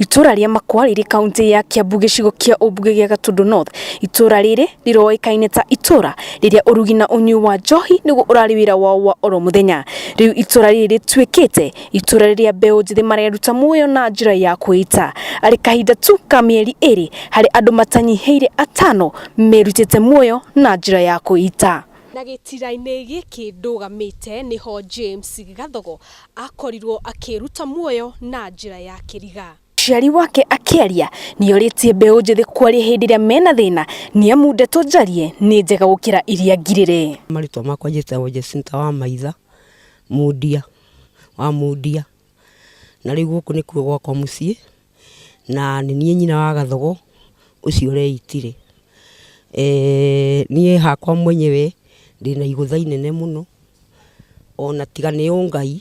Itũra rĩa Makwa rĩrĩ kaunti ya Kiambu gĩcigo kĩa ũmbunge gĩa Gatundu North. Itũra rĩrĩ rĩroĩkaine ta itũra rĩrĩa ũrugi na ũnyui wa njohi nĩguo ũrarĩ wĩra wao wa oro mũthenya. Rĩu itũra rĩrĩ rĩtuĩkĩte itũra rĩrĩa mbeũ njĩthĩ mareruta muoyo na njĩra ya kwĩita. Arĩ kahinda tu ka mĩeri ĩrĩ harĩ andũ matanyihĩire atano merutĩte muoyo na njĩra ya kwĩita. Na gĩtira-inĩ gĩkĩ ndũgamĩte nĩho James Gathogo akorirwo akĩruta muoyo na njĩra ya kĩriga. Mũciari wake akĩaria nĩorĩtie mbeũ njĩthĩ kwaria hĩndĩ ĩrĩa mena thĩna nĩamu ndeto njarie nĩ njega gũkĩra iria ngirĩre. Marĩtwa makwa njĩtagwo Jacinta wa Maitha Mundia wa Mundia, na rĩu gũkũ nĩkuo gwakwa mũciĩ, na nĩ niĩ nyina wa Gathogo ũcio ũreitire. Niĩ hakwa mwenyewe ndĩna igũtha inene mũno, ona tiga nĩ ũngai,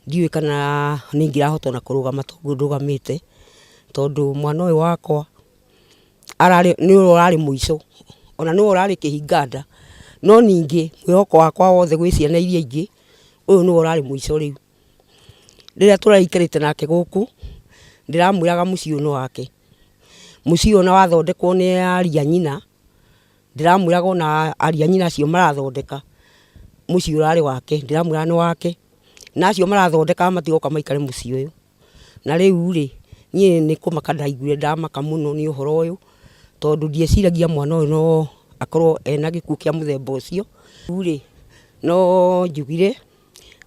ndiũĩ kana nĩ ingĩrahota ona kũrũgama ta ũguo ndũgamĩte, tondũ mwana ũyũ wakwa ararĩ nĩwe ũrarĩ mũico, ona nĩwe ũrarĩ kĩhinga nda, no ningĩ mwĩhoko wakwa wothe gwĩ ciana iria ingĩ, ũyũ nĩwe ũrarĩ mũico rĩu. Rĩrĩa tũraikarĩte nake gũkũ, ndĩramwĩraga mũciĩ ũyũ nĩ wake, mũciĩ ũyũ ona wathondekwo nĩ aria nyina, ndĩramwĩraga ona aria nyina acio marathondeka, mũciĩ ũrarĩ wake, ndĩramwĩraga nĩ wake, na acio marathondeka matigoka maikare mũciĩ ũyũ. Na rĩu rĩ, niĩ nĩ kũmaka ndaiguire ndamaka mũno nĩ ũhoro ũyũ, tondũ ndieciragia mwana ũyũ no akorwo ena gĩkuũ kĩa mũthemba ũcio. Rĩu rĩ, no njugire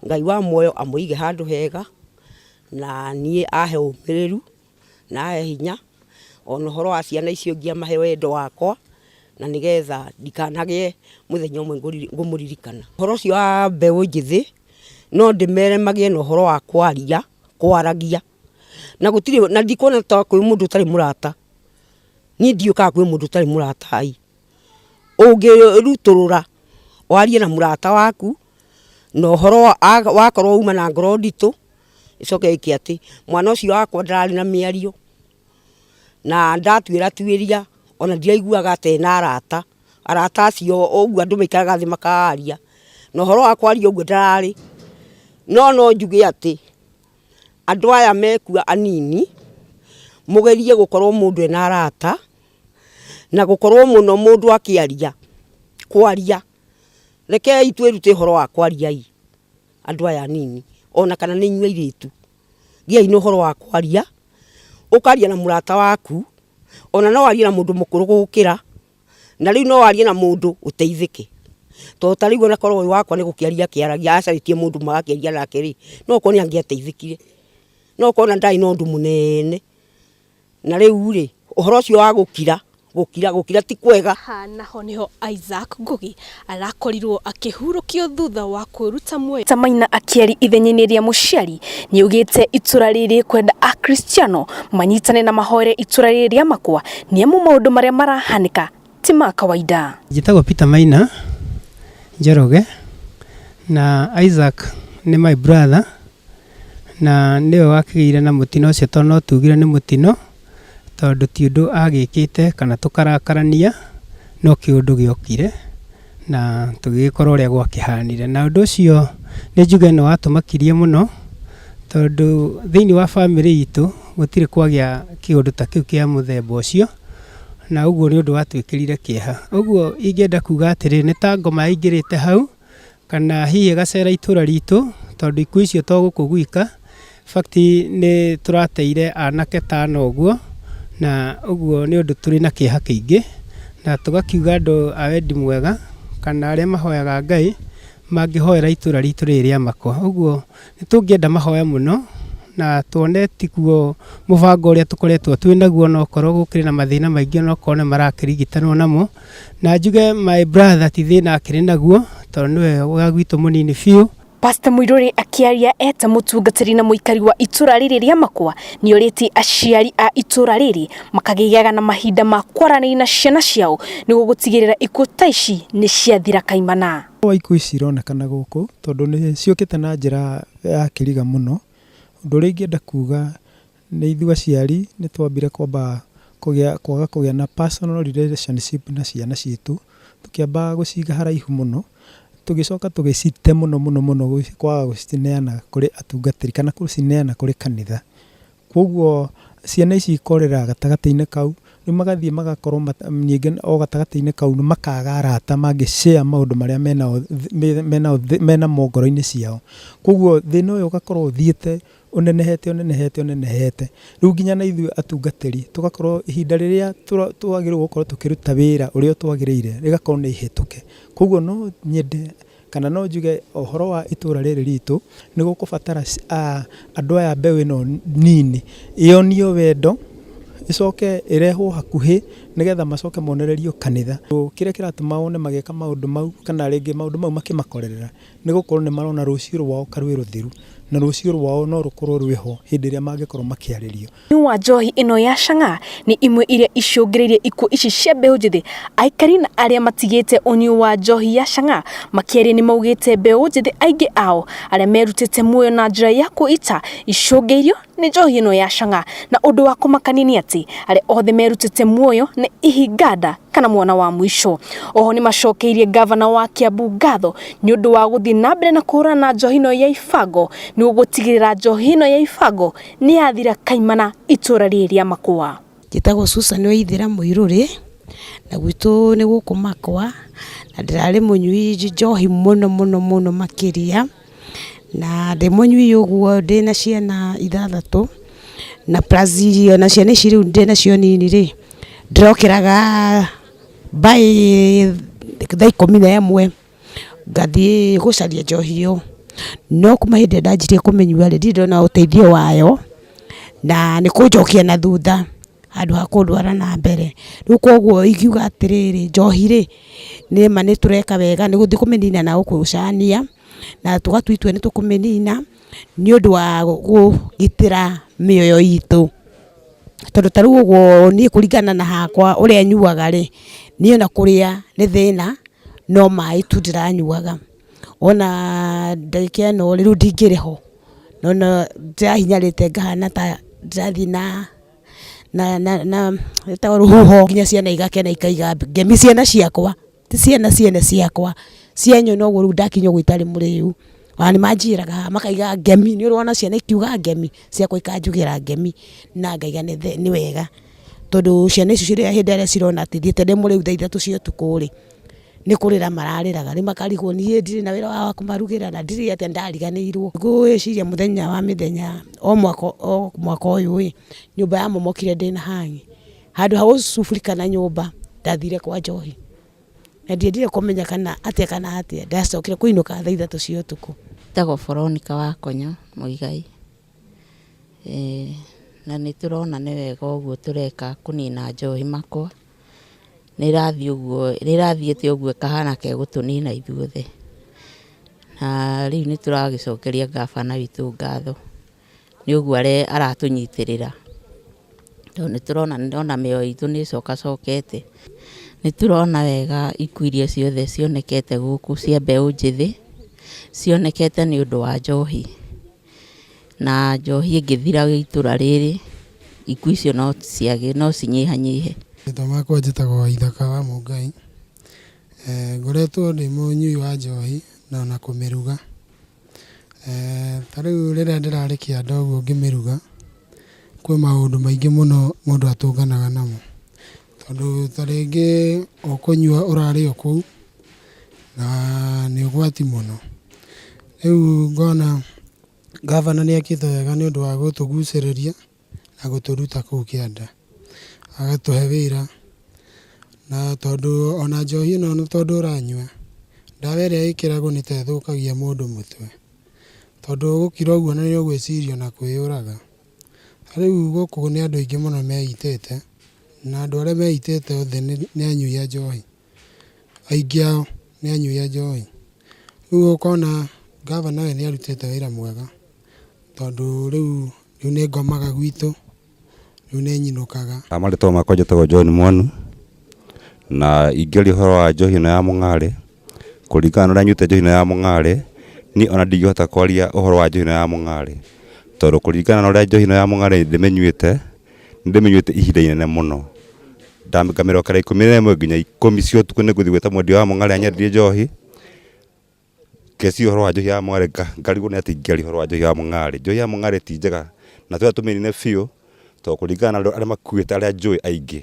Ngai wa muoyo amũige handũ hega, na niĩ ahe ũmĩrĩru, na ahe hinya, ona ũhoro wa ciana icio ingĩ amahe wendo wakwa, na nĩgetha ndikanagĩe mũthenya ũmwe ngũmũririkana. Ũhoro ũcio wa mbeũ njĩthĩ, no ndĩmere magĩe na ũhoro wa kwaria, kwaragia, na gũtirĩ na ndikuona ta kwĩ mũndũ ũtarĩ mũrata, niĩ ndiũĩ kana kwĩ mũndũ ũtarĩ mũrata ĩ, ũngĩrutũrũra warie na mũrata waku, na ũhoro wakorwo uma na ngoro nditũ, ĩcoke ĩke atĩ, mwana ũcio wakwa ndararĩ na mĩario, na ndatuĩra tuĩria ona ndiraiguaga ta ena arata, arata acio ũguo andũ maikaraga thĩ makaria, na ũhoro wa kwaria ũguo ndararĩ, no no njuge atĩ, andũ aya mekua anini, mũgerie gũkorwo mũndũ ena arata, na gũkorwo mũno mũndũ akĩaria, kwaria, rekei twĩrute ũhoro wa kwaria ĩ, andũ aya anini, ona kana nĩ inyuĩ airĩtu, gĩai na ũhoro wa kwaria, ũkaria na mũrata waku, ona no warie na mũndũ mũkũrũ gũgũkĩra, na rĩu no warie na mũndũ ũteithĩke. Tondũ ta rĩu ona korwo ũyũ wakwa nĩ gũkĩaria akĩaragia acarĩtie mũndũ marakĩaria nake rĩ, no ũkorwo nĩ angĩateithĩkire. No ũkorwo ona ndarĩ na ũndũ mũnene. Na rĩu rĩ, ũhoro ũcio wa gũkira, gũkira, gũkira ti kwega. Haha naho niho Isaac Ngugi arakorirwo akĩhurũkio thutha wa kwĩruta muoyo. Ta Maina akĩaria ithenya-inĩ rĩa mũciari nĩaugĩte itũra rĩrĩ kwenda akristiano manyitane na mahoere itũra rĩrĩ rĩa Makwa nĩamu maũndũ marĩa marahanĩka ti ma kawaida. Njĩtagwo Peter Maina Njoroge na Isaac nĩ my brother na nĩwe wakĩgĩire na mũtino ũcio tondũ no tugire nĩ mũtino, tondũ ti ũndũ agĩkĩte kana tũkarakarania, no kĩũndũ gĩokire na tũgĩgĩkora ũrĩa gwakĩhanire. Na ũndũ ũcio nĩ njuge nĩ watũmakirie mũno, tondũ thĩiniĩ wa bamĩrĩ itũ gũtirĩ kwagĩa kĩũndũ ta kĩu kĩa mũthemba ũcio, na ũguo nĩ ũndũ watwĩkĩrire kĩeha. Ũguo ingĩenda kuga atĩrĩrĩ, nĩ ta ngoma yaingĩrĩte hau, Kana hihi ĩgacera itũra ritũ, tondũ ikuũ icio to gũkũ gwika, fact nĩ tũrateire anake ta ana ũguo, na ũguo nĩ ũndũ tũrĩ na kĩeha kĩingĩ, na tũgakiuga andũ a wendi mwega, kana arĩa mahoyaga Ngai, mangĩhoera itũra ritũ rĩrĩ rĩa Makwa. Ũguo nĩ tũngĩenda mahoya mũno, na tuone tiguo mũbango ũrĩa tũkoretwo twĩ naguo ona okorwo gũkĩrĩ na mathĩna maingĩ ona okorwo nĩ marakĩrigitanwo namo, Na njuge my brother ti thĩna akĩrĩ naguo tondũ nĩwe wa gwitũ mũnini biũ. Pastor Muiruri akĩaria eta mũtungatĩri na mũikari wa itũra rĩrĩ rĩa Makwa nĩorĩtie aciari a itũra rĩrĩ makagĩaga na mahinda ma kwaranĩria na ciana ciao nĩguo gũtigĩrĩra ikuũ ta ici nĩ ciathira kaimana. Wa ikuũ ici ironekana gũkũ tondũ nĩ ciũkĩte na njĩra ya kĩriga mũno, ũndũ ũrĩa ingĩenda kuga Nĩ ithuĩ aciari nĩ twambire kwamba kũgĩa kwaga kũgĩa na personal relationship na ciana citũ, tũkĩamba gũciga haraihu mũno, tũgĩcoka tũgĩcite mũno mũno mũno kwaga gũcineana kũrĩ atungatĩri kana gũcineana kũrĩ kanitha. Kwoguo ciana ici ikorĩra gatagatĩ-inĩ kau, rĩu magathiĩ magakorwo ningĩ o gatagatĩ-inĩ kau makaga arata mangĩ share maũndũ marĩa menao menamo ngoro-inĩ ciao. Kwoguo thĩna ũyũ ũgakorwo ũthiĩte ũnenehete ũnenehete ũnenehete. Rĩu nginya na ithuĩ atungatĩri tũgakorwo ihinda rĩrĩa twagĩrĩirwo gũkorwo tũkĩruta wĩra ũrĩa twagĩrĩire rĩgakorwo nĩ ihĩtũke. Kwoguo no nyende kana no njuge ũhoro wa itũra rĩrĩ ritũ nĩ gũkũbatara andũ aya mbeũ ĩno nini yonio wendo, ĩcoke ĩrehwo hakuhĩ nĩgetha macoke monererio kanitha. Kĩrĩa kĩratũma wone magĩka maũndũ mau kana rĩngĩ maũndũ mau makĩmakorerera nĩ gũkorwo nĩ marona rũciũ rwao ka rwĩ rũtheru na rũciũ rwao no rũkorwo rwĩho hĩndĩ ĩrĩa mangĩkorwo makĩarĩrio. Ũnyui wa njohi ĩno ya chang'aa nĩ imwe iria icũngĩrĩirie ikuũ ici cia mbeũ njĩthĩ. Aikari na arĩa matigĩte ũnyui wa njohi ya chang'aa makĩaria nĩ maugĩte mbeũ njĩthĩ aingĩ ao arĩa merutĩte muoyo na njĩra ya kwĩita icũngĩirio nĩ njohi ĩno ya chang'aa. Na ũndũ wa kũmakania nĩ atĩ arĩa othe merutĩte muoyo nĩ ihinganda kana mwana wa mũico. Oho nĩ macokeirie ngavana wa Kiambu ngatho nĩ ũndũ wa gũthiĩ na mbere na kũhũrana na njohi ĩno ya ibango nĩguo gũtigĩrĩra njohi ĩno ya ibango nĩ yathira kaimana itũra rĩrĩ rĩa Makũa. Njĩtagwo Susan Waithera Mũirũrĩ, na gwitũ nĩ gũkũ Makwa, na ndĩrarĩ mũnyui njohi mũno mũno mũno makĩria, na ndĩ mũnyui ũguo ndĩna ciana ithathatũ, na plus ona ciana ici rĩu ndĩnacio nini rĩ, ndĩrokĩraga by thaa ikũmi na ĩmwe, ngathiĩ gũcaria njohi ĩyo, no kuma hĩndĩ ĩrĩa ndanjirie kũmĩnyua rĩ, ndirĩ ndona ũteithio wayo, na nĩ kũnjokia na thutha handũ ha kũndwara na mbere. Rĩu koguo ingiuga atĩrĩrĩ, njohi rĩ, nĩma nĩ tũreka wega nĩ gũthiĩ kũmĩnina na gũkũ cania, na tũgatua itua nĩ tũkũmĩnina, nĩ ũndũ wa kũgitĩra mĩoyo itũ. Tondũ ta rĩu ũguo niĩ kũringana na hakwa ũrĩa nyuaga rĩ, niĩ ona kũrĩa nĩ thĩna, no maĩ tu ndĩranyuaga. Wona ndagĩka ĩno rĩ, rĩu ndingĩrĩ ho, no ndĩrahinyarĩte ngahana ta ndĩrathiĩ na ĩtagwo rũhuho nginya ciana igakena ikaiga ngemi ciana ciakwa. Ti ciana ciene ciakwa, cianyona ũguo rĩu ndakinya ũguo itarĩ mũrĩu, ona nĩ manjĩraga haha makaiga ngemi, nĩ ũrĩ wona ciana ikiuga ngemi, ciakwa ikanjugĩra ngemi na ngaiga nĩ wega, tondũ ciana icio hĩndĩ ĩrĩa cirona atĩ thiĩte ndĩ mũrĩu thaa ithatũ cia ũtukũ rĩ, nĩ kũrĩra mararĩraga, rĩu makarigwo niĩ ndirĩ na wĩra wa kũmarugĩra na ndirĩ atĩa, nĩ ndariganĩirwo. Ngwĩciria mũthenya wa mĩthenya o mwaka ũyũ ĩ, nyũmba yamomokire ndĩna hang'i. Handũ ha gũcubũrika na nyũmba, ndathire kwa njohi. Na ndiendire kũmenya kana atĩa kana atĩa, ndacokire kũinũka thaa ithatũ cia ũtukũ. Njĩtagwo Veronica Wakonyo Mũigai, na nĩ tũrona nĩ wega ũguo tũreka kũnina njohi makwa, nĩ ĩrathiĩ ũguo, nĩ ĩrathiĩte ũguo ĩkahana ta ĩgũtũnina ithuothe. Na rĩu nĩ tũragĩcokeria ngabana witũ ngatho. Nĩ ũguo aratũnyitĩrĩra, tondũ nĩ tũrona ona mĩoyo itũ nĩ ĩcokacokete. Nĩ tũrona wega ikuũ iria ciothe cionekete gũkũ cia mbeũ njĩthĩ, cionekete nĩ ũndũ wa njohi. Na njohi ĩngĩthira itũra rĩrĩ, ikuũ icio no cinyihanyihe. Marĩtwa makwa njĩtagwo Waithaka wa Mũngai. Ngoretwo ndĩ mũnyui wa njohi na ona kũmĩruga. Ta rĩu rĩrĩa ndĩrarĩ kĩanda ũguo ngĩmĩruga, kwĩ maũndũ maingĩ mũno mũndũ atũnganaga namo. Tondũ ta rĩngĩ ũkũnyua ũrarĩ o kũu, na nĩ ũgwati mũno. Rĩu ngona ngabana nĩ ekĩte wega nĩ ũndũ wa gũtũgucĩrĩria. Na gũtũruta kũu kĩanda, agatũhe wĩra, na tondũ ona njohi ĩno ona tondũ ũranyua, ndawa ĩrĩa ĩkĩragwo nĩ ta ĩthũkagia mũndũ mũtwe, tondũ ũgũkira ũguo na nĩ ũgwĩciria ona kwĩyũraga. Ta rĩu gũkũ nĩ andũ aingĩ mũno meitĩte, na andũ arĩa meitĩte othe nĩ anyui a njohi, aingĩ ao nĩ anyui a njohi. Rĩu ũkona ngabana we nĩ arutĩte wĩra mwega. Tondũ rĩu rĩu nĩ ngomaga gwitũ, rĩu nĩ nyinũkaga. Marĩtwa makwa njĩtagwo John Mwanu, na ingĩaria ũhoro wa njohi ĩno ya mũng'arĩ, kũringana na ũrĩa nyuĩte njohi ĩno ya mũng'arĩ, niĩ ona ndingĩhota kwaria ũhoro wa njohi ĩno ya mũng'arĩ, tondũ kũringana na ũrĩa njohi ĩno ya mũng'arĩ ndĩmĩnyuĩte, nĩ ndĩmĩnyuĩte ihinda inene mũno, ngamĩrokera 11 nginya 10 cia ũtukũ nĩ ngũthiĩ gwĩta mwendia wa mũng'arĩ anyenderie njohi. Ngeciria ũhoro wa njohi ya mũng'arĩ ngarigwo nĩ atĩa ingĩaria ũhoro wa njohi ya mũng'arĩ. Njohi ya mũng'arĩ ti njega Na twenda tũmĩnine biũ, tondũ kũringana na andũ arĩa makuĩte, arĩa njũĩ aingĩ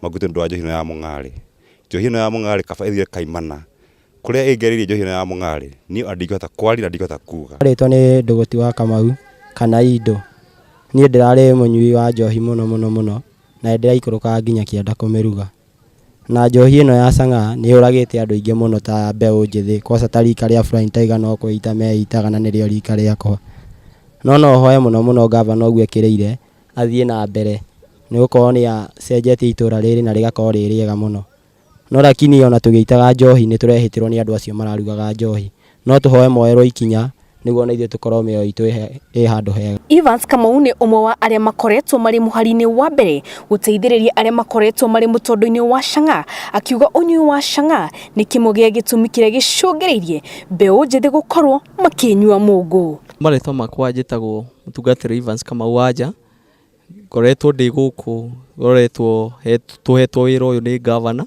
makuĩte nĩ ũndũ wa njohi ĩno ya mũng'arĩ. Njohi ĩno ya mũng'arĩ kaba ĩthire kaimana kũrĩa ĩngereirie njohi ĩno ya mũng'arĩ, niĩ ona ndingĩhota kwaria na ndingĩhota kuga. Rĩtwa nĩ Ndũgũti wa Kamau kana Indo. Niĩ ndĩrarĩ mũnyui wa njohi mũno mũno mũno na nĩ ndĩraikũrũkaga nginya kĩanda kũmĩruga. Na njohi ĩno ya chang'aa nĩ yũragĩte andũ aingĩ mũno ta mbeũ njĩthĩ kwanza ta rika rĩa Flying Tiger no kwĩita meitaga na nĩrĩo rika rĩakwa. No no hoe mũno mũno ngavana ũguo ekĩrĩire athiĩ na mbere nĩ gũkorwo nĩ acenjetie itũra rĩrĩ na rĩgakorwo rĩ rĩega mũno. No lakini ona tũgĩitaga njohi nĩ tũrehĩtĩrwo nĩ andũ acio mararugaga njohi. No tũhoe moerwo ikinya nĩguo ona ithuĩ tũkorwo mĩoyo itũ ĩ handũ hega. Evans Kamau nĩ ũmwe wa arĩa makoretwo marĩ mũhari-inĩ wa mbere gũteithĩrĩria arĩa makoretwo marĩ mũtondo-inĩ wa chang'aa, akiuga ũnyui wa chang'aa nĩ kĩmwe gĩa gĩtũmi kĩrĩa gĩcũngĩrĩirie mbeũ njĩthĩ gũkorwo makĩnyua mũngũ. Marĩtwa makwa njĩtagwo mũtungatĩri Evans Kamau Wanja, ngoretwo ndĩ gũkũ, ngoretwo tũhetwo wĩra ũyũ nĩ ngavana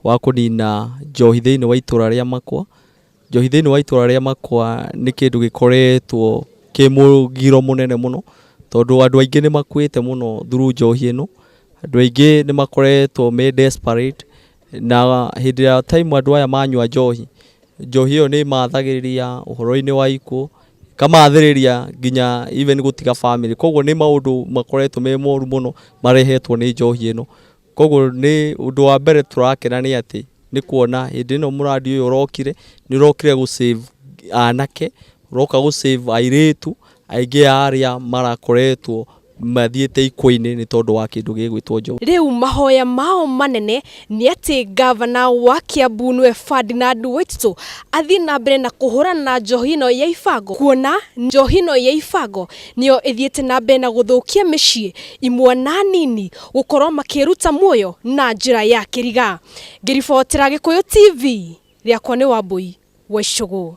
wa kũnina njohi thĩinĩ wa itũra rĩa Makwa. Njohi thĩinĩ wa itũra rĩa Makwa nĩ kĩndũ gĩkoretwo kĩ mũgiro mũnene mũno, tondũ andũ aingĩ nĩ makuĩte mũno through njohi ĩno, andũ aingĩ nĩ makoretwo me desperate, na hĩndĩ ya time andũ aya manyua njohi, njohi ĩyo nĩ ĩmathagĩrĩria ũhoro-inĩ wa ikuũ, ĩkamathĩrĩria nginya even gũtiga bamĩrĩ, koguo nĩ maũndũ makoretwo me moru mũno marehetwo nĩ njohi ĩno. Koguo nĩ ũndũ wa mbere tũrakena nĩ atĩ nĩ kuona hĩndĩ ĩno mũrandi ũyũ ũrokire, nĩ ũrokire gũ save anake, ũroka gũ save airĩtu aingĩ a arĩa marakoretwo mathiĩte ikuũ-inĩ nĩ tondũ wa kĩndũ gĩgwĩtwo njohi. Rĩu mahoya mao manene nĩ atĩ ngavana wa Kiambu nĩwe Ferdinand Waititu athiĩ na mbere na kũhũrana na njohi ĩno ya ibango, kuona njohi ĩno ya ibango nĩyo ĩthiĩte na mbere na gũthũkia mĩciĩ imwana nini gũkorwo makĩruta muoyo na njĩra ya kĩriga. Ngĩribotera Gĩkũyũ TV, rĩakwa nĩ Wambui wa Icũgũ.